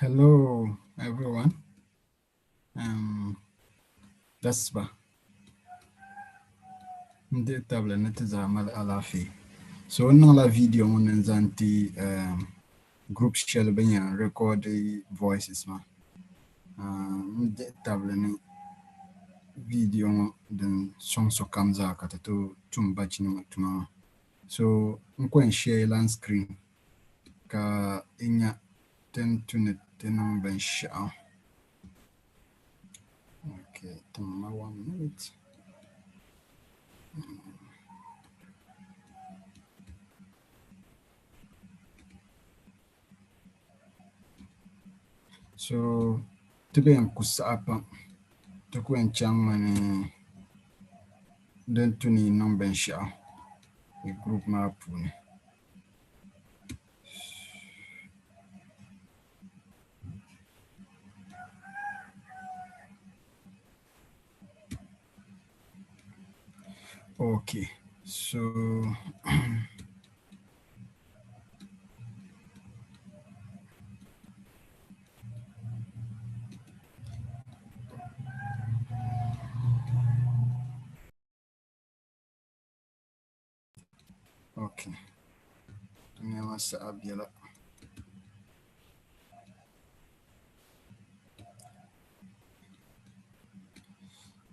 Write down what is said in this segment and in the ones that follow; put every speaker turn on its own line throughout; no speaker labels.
Hello, everyone. Dasiba n dihi tabili ni ti zaa mali alaafee. So n niŋla video ŋɔ ni n zaŋ ti group shɛli bɛ ni yɛn record voices maa. N dihi tabili ni video ŋɔ din sɔŋ sokam zaa ka ti tooi tum bachinima tuma maa. So n ko n share la n screen ka i nya ti ni tu ni ti niŋ binshɛɣu. Okay, timma one minute. So ti bi yɛn ku saha pam ti ku yɛn chaŋmi ni din tu ni yi niŋ binshɛɣu yi group maa puuni. Okay, so okay, nɛma saha bela.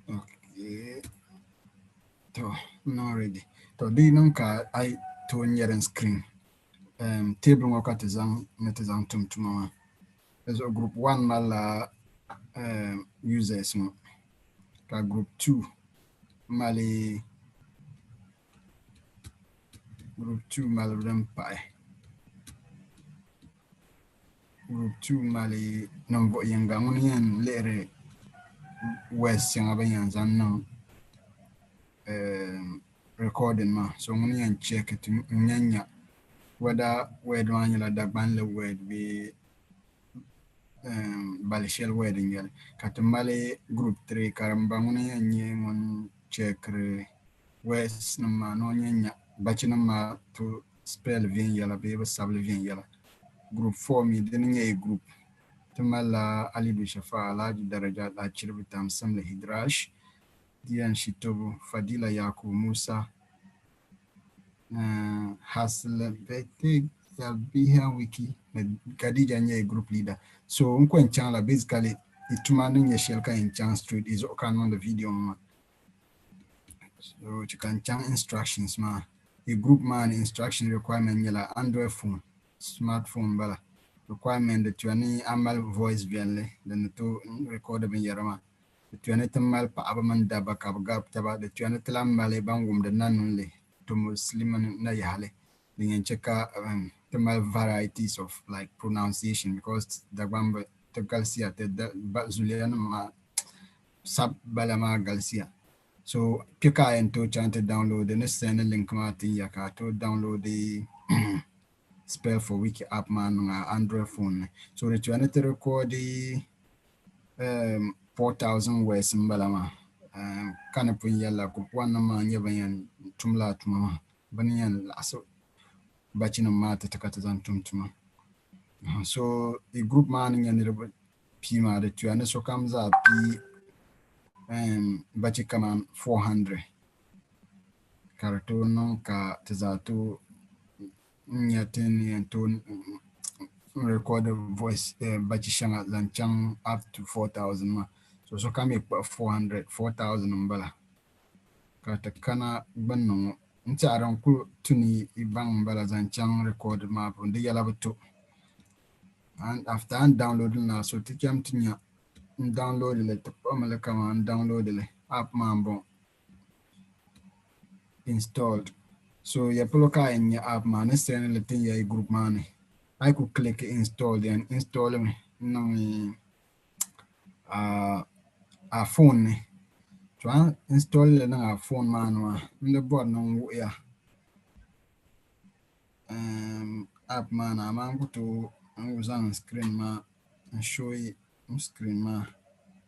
Okay, to n niŋ ready. To di yi niŋ ka a yi tooi nyɛri n screen, table ŋɔ ka ti zaŋ ni ti zaŋ tum tuma maa. Di zuɣu group 1 malila users ŋɔ ka group 2 mali group 2 mali din pahi. Group 2 mali ninvuɣ yinga ŋuni yɛn lihiri words shɛŋa bɛ ni yɛn zaŋ niŋ recording maa. So ŋuni yɛn check ti n-nya nya whether word maa nyɛla Dagbanli word bee bali shɛli word n-nyɛ li. Ka ti mali group 3 ka di ba ŋuni yɛn nyɛ ŋun checkiri words nim maa ni o nya nya bachinima maa to spell viɛnyɛla bee bi sabili viɛnyɛla. Group 4 mi dini nyɛ yi group ti malila Alidu Shafa, Alhaji Daraja, Achiribi Tam, Simli Hidrash, Diyan Shitobu, Fadila Yakubu Musa, Haslabete Yabiha Wiki ni Khadija nyɛ yi group leader. So n ko n chaŋla basically yi tuma ni nyɛ shɛli ka yɛn chaŋ straight yi zuɣu ka n niŋdi video ŋɔ maa. So chɛ ka n chaŋ instructions maa. Yi group maa ni instruction requirement nyɛla Android phone, smartphone m-bala. Requirement di tuya ni a mali voice viɛlli din ni tooi record binyɛra maa. Di tuya ni ti mali paɣaba mini dabba ka bɛ gabi taba. Di tuya ni ti lahi mali ban wumdi nanunli, Tumusli mini Nayahali din yɛn che ka ti mali varieties of like pronunciation because Dagbamba ti galisiya ti zuliya nim maa sab bala maa galisiya. So kpe ka a yɛn tooi chaŋ ti download ni send link maa tin ya ka a tooi download Spell for Wiki app maa niŋ a Android phone ni. So di tuya ni ti record 4000 words m bala maa ka ni pun yɛlila group 1 nim maa nyɛ ban yɛn tum laa tuma maa bɛ ni yɛn laɣisi bachinima maa ti ti ka ti zaŋ tum tuma. So i group maa ni nyɛ niriba pii maa di tuya ni sokam zaa pii bachi kaman 400 ka di tooi niŋ ka ti zaa tooi nya ti ni yɛn tooi record voice bachi shɛŋa zaŋ chaŋ up to 4000 maa. So sokam mi kpuɣi 400, 4000 m-bala ka ti kana gbunni ŋɔ. N tɛha din kuli tu ni yi baŋ m-bala zaŋ chaŋ record maa puuni di yɛla bi to. And after a ni download li na so ti cham ti nya n download li ti kpuɣimi li kaman n download li app maa m-bɔŋɔ installed. So ya polo ka a yɛn nya app maa ni send li tin ya yi group maa ni. A yi ku click install then install mi n-niŋ a phone ni. To a install li niŋ a phone maa ni maa n di bɔri ni n wuhi ya app maa ni amaa n ku tooi zaŋ n screen maa n show yi n screen maa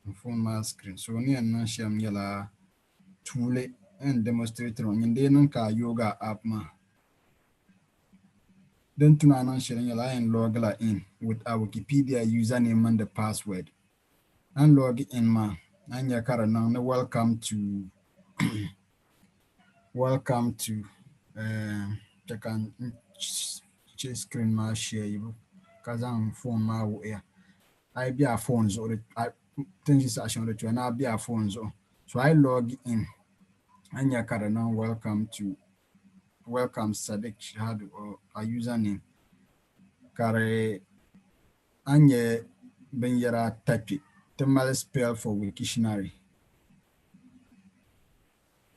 n phone maa screen. So ni yɛn niŋ shɛm nyɛla tuuli n demonstrate ŋɔ nyin dee niŋ ka a yoogi a app maa. Din tu ni a niŋ shɛli nyɛla a yɛn log la in with a Wikipedia username mini di password. A ni log in maa, a ni nya ka di niŋ ni welcome to welcome to chɛ ka n chɛ screen maa share yibu ka zaŋ phone maa wuhiya. A yi be a phone zuɣu ti ni ʒi saha shɛŋa di tuya ni a be a phone zuɣu. So a yi log in a ni nya ka di niŋ welcome to welcome Sadiq Shahadu or a username ka di a ni nyɛ binyɛra ata kpe ti mali spell for Wiktionary.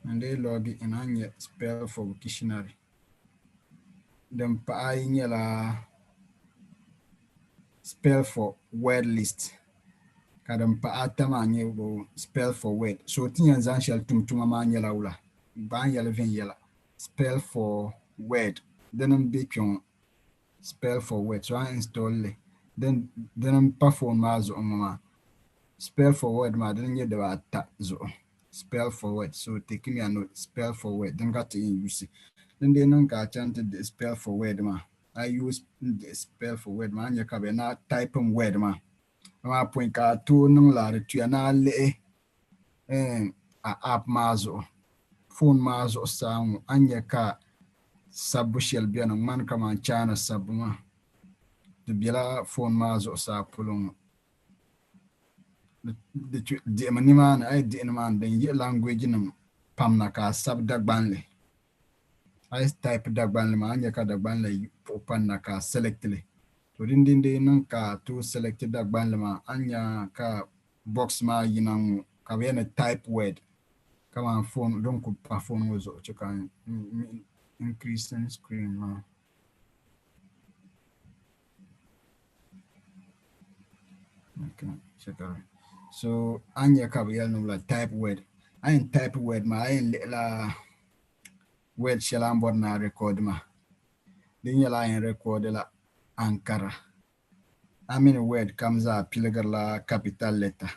N dii log in a ni nyɛ spell for Wiktionary. Din pahi ayi nyɛla spell for word list ka din pahi ata maa nyɛ spell for word. So ti yɛn zaŋ shɛli tum tuma maa nyɛla wula? Gbaai n yɛli viɛnyɛla. Spell for word dini m-be kpe ŋɔ. Spell for word so a ni install li dini m-pa phone maa zuɣu ŋɔ maa. Spell for word maa dini n-nyɛ dibaa ata zuɣu. Spell for word so take me a note spell for word dini ka ti yɛn use. Din dii niŋ ka a chaŋ ti dihi spell for word maa a yi use n-dihi spell for word maa a ni nya ka bɛ ni a type word maa amaa pɔi ka a tooi niŋ la di tuya ni a lihi a app maa zuɣu phone maa zuɣusaa ŋɔ a ni nya ka sabbu shɛli beni ŋmani kaman China sabbu maa di bela phone maa zuɣusaa polo ŋɔ dihimi nimaani a yi dihi nimaani din yihi language nim pam na ka a sabi Dagbanli a yi type Dagbanli maa a ni nya ka Dagbanli puhi pani na ka a select li to din dindee niŋ ka a tooi select Dagbanli maa a ni nya ka box maa yina ŋɔ ka bɛ yɛli ni type word kamani phone din kuli pa phone ŋɔ zuɣu chɛ ka n increasing screen maa. So a ni nya ka bɛ yɛli ni wula type word a yɛn type word maa a yɛn lihila word shɛli a ni bɔri ni a record maa di nyɛla a yɛn record la Ankara a mini word kam zaa piligirila capital letter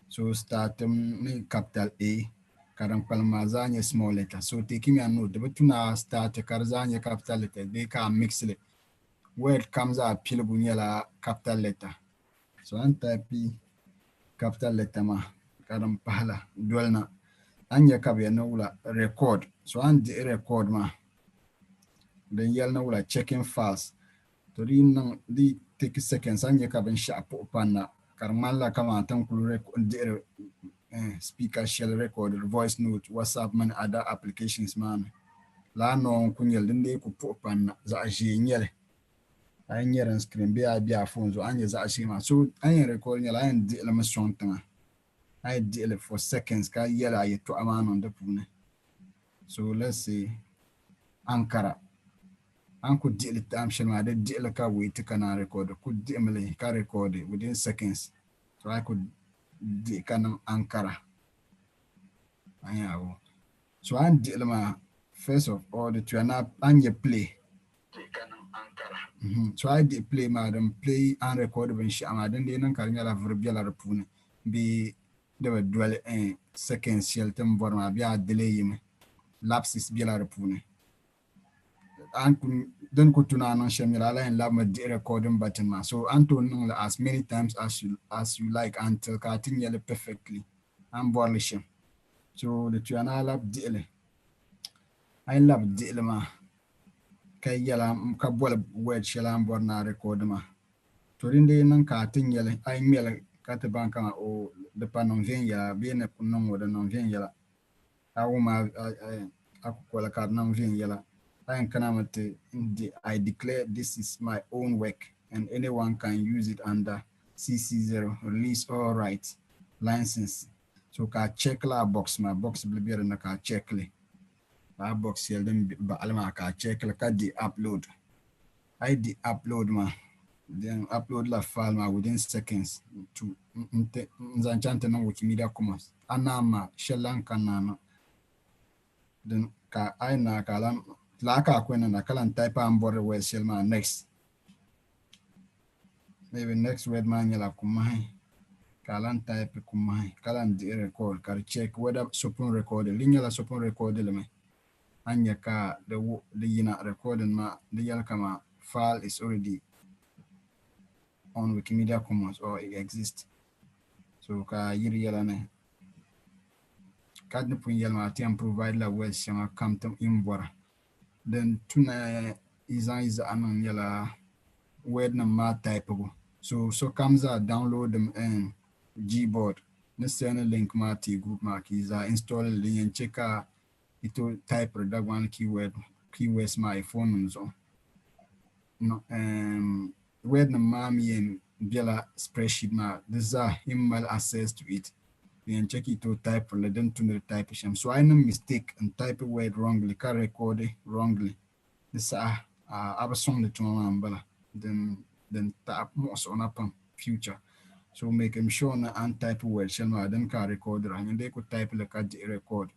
so startim ni capital A ka din kpalim maa zaa nyɛ small letter so taking a note di bi tu ni a start ka di zaa nyɛ capital letter bee ka a mix li Word kam zaa piligu nyɛla capital letter. So a ni type capital letter maa ka din pahi la doli na, a ni nya ka bɛ yɛli ni wula record. So a ni dihi record maa din yɛli ni wula checking files. To di yi niŋ di yi take seconds a ni nya ka binshɛɣu puhi pani na ka di ŋmanila kamani ti ni kuli dihiri speaker shɛli record voice note WhatsApp mini other applications maa ni. Lala noo n-ku nyɛ li din dii ku puhi pani na zaɣ ʒee n-nyɛ li. A yi nya din screen bee a yi be a phone zuɣu a ni nya zaɣ ʒee maa. So a ni yɛn record nyɛla a yɛn dihi li mi sɔŋ tiŋa. A yi dihi li for seconds ka yɛli a yɛtɔɣa maa niŋ di puuni. So let's say Ankara. A ni ku dihi li time shɛli maa di dihi li ka wait ka naan record. Ku dihimi li ka record within seconds. So a yi ku dihi ka niŋ Ankara. A nya a So a ni dihi li maa first of all di tuya ni a ni nyɛ play. So a yi dihi play maa din play a ni record binshɛɣu maa din dii niŋ ka di nyɛla vuri bela di puuni bee di bi doli seconds shɛli ti ni bɔri maa bee a delay mi lapses bela di puuni. Din ku tu ni a niŋ shɛm nyɛla a lahi yɛn labimi dihi recording button maa so a ni tooi niŋ li as many times as you like until ka a ti nya li perfectly a ni bɔri li shɛm. So di tuya ni a labi dihi li. A yi labi dihi li maa ka yɛli ka boli word shɛli a ni bɔri ni a record maa to din dii niŋ ka a ti nya li a yi ŋme li ka ti baŋ kaman oh di pa niŋ viɛnyɛla bee ni ku niŋ ŋɔ di niŋ viɛnyɛla. A wum a kukoli ka di niŋ viɛnyɛla, a yɛn kanami ti di I declare this is my own work and anyone can use it under CC0 release all rights license. So ka a check laa box maa, box bili be dinni ka a check li. Laa box shɛli din baɣili maa ka a check li ka di upload. A yi di upload maa, then upload la file maa within seconds to n zaŋ chaŋ ti niŋ Wikimedia Commons. A naan maa shɛli lan kanna na din ka a yi naai ka a lan laa ka a ku yɛn niŋda ka lan type a ni bɔri word shɛli maa next. Maybe next word maa nyɛla kumahi ka a lan type kumahi ka lan dihi record ka di check whether so pun record li. Di nyɛla so pun record li mi. A ni nya ka di yina recording maa di yɛli kaman file is already on Wikimedia Commons or it exists. So ka yiri yɛla ni ka ni pun yɛli maa ti yɛn provide la words shɛŋa kam ti yi ni bɔra. Din tu ni yi zaŋ yi zaɣa niŋ nyɛla word nim maa typebu. So sokam zaa download Gboard ni send link maa ti group maa ka yi zaa install li din yɛn che ka yi tooi typiri Dagbaŋ keyword keywords maa yi phone nim zuɣu. No, word nim maa mi yɛn bela spreadsheet maa di zaa yi mali access to it. Din yɛn che ka yi tooi typiri li din tu ni di type shɛm. So a yi niŋ mistake n type word wrongly ka record wrongly di saha a bi sɔŋdi tuma maa m-bala din din taɣi muɣisigu na pam future. So making sure ni a ni type word shɛli maa dini ka a recordira nyini dee ku type li ka dihi record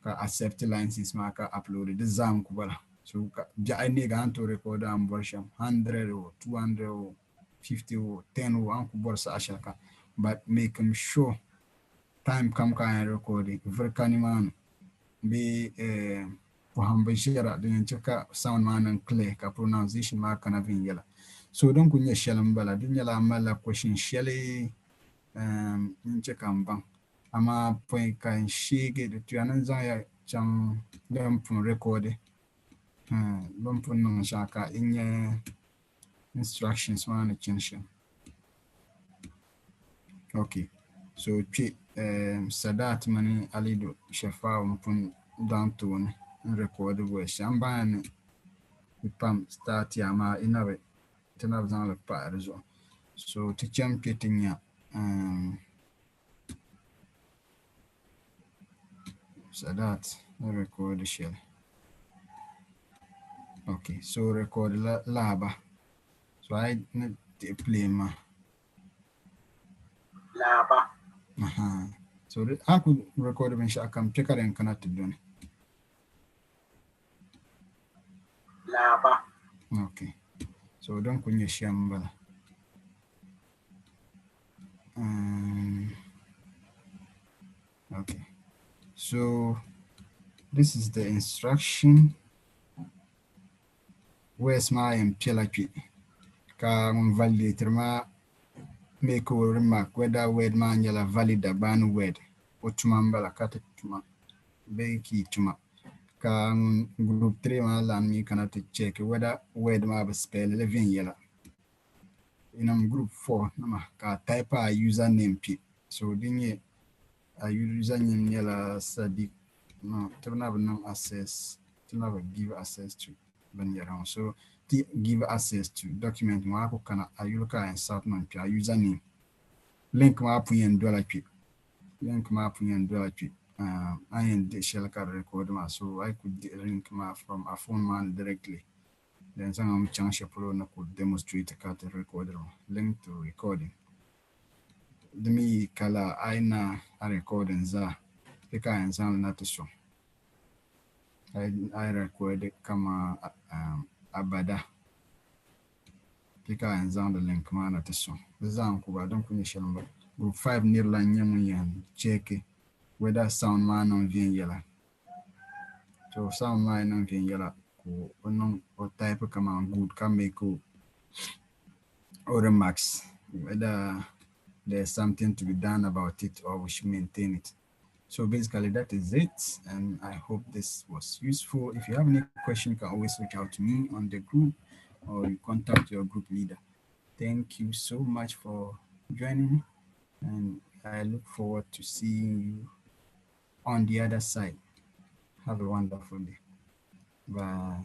ka accept license maa ka upload di zaa n-ku bala. So ka biɛɣu neegi a ni tooi record a ni bɔri shɛm 100 or 200 or 50 or 10 or a ni ku bɔri saha shɛli kam but making sure time kam ka a yɛn record vuri ka nimaani bee pɔhim bi ʒiɛra din yɛn che ka sound maa niŋ clear ka pronunciation maa kana viɛnyɛla. So din kuli nyɛ shɛli m-bala di nyɛla a malila question shɛli n che ka m baŋ amaa pɔi ka n sheegi di tuya ni n zaŋ ya chaŋ din pun recordi bɛ ni pun niŋ shɛŋa ka yi nya instructions maa ni chani shɛm. Okay, so kpe Sadat mini Alidu Shafau m-pun daŋ tooni n recordi voice shɛm. M baŋya ni yi pam start ya amaa yi na bi ti na bi zaŋ li pahi di zuɣu. So ti chani kpe ti nya Sadat ni recordi shɛli. Okay, so record la laaba. So a yi ni dihi play maa.
Laaba.
Aha. So a ku record binshɛɣu kam kpe ka di yɛn kana ti doni.
Laaba.
Okay. So din ku nyɛ shɛm m-bala. Okay. So this is the instruction. Words maa yɛn piɛla kpe ka ŋun validator maa make o remark whether word maa nyɛla valid Dagbani word o tuma m-bala ka ti tuma bee ka yi tuma ka ŋun group 3 maa lan mi kana ti check whether word maa bi spell li viɛnyɛla. Yinim group 4 nima ka type a username kpe. So di nyɛ a username nyɛla Sadiq. No, ti na bi niŋ access, ti na bi give access to binyɛra ŋɔ. So ti give access to document ŋɔ a ku kana a yuli ka a yɛn sabi niŋ kpe a username. Link maa pun yɛn dola kpe. Link maa pun yɛn dola kpe. A yɛn dihi shɛli ka di record maa. So a yi ku dihi link maa from a phone maa ni directly. Then zaŋ mi chaŋ shɛli polo ni ku demonstrate ka ti record maa. Link to recording. Di mi kala a yi na a recording zaa di ka a yɛn zaŋ li na ti sɔŋ. A yi record kama abada di ka a yɛn zaŋdi link maa na ti sɔŋ. Di zaa n-ku bala din ku nyɛ shɛli m-bala. Group 5 niri la n-nyɛ ŋun yɛn check whether sound maa niŋ viɛnyɛla. So sound maa yi niŋ viɛnyɛla ka o niŋ o type kaman good ka make o remarks whether there's something to be done about it or we should maintain it. So basically that is it, and I hope this was useful. If you have any question, you can always reach out to me on the group or you contact your group leader. Thank you so much for joining, and I look forward to seeing you on the other side. Have a wonderful day. Bye.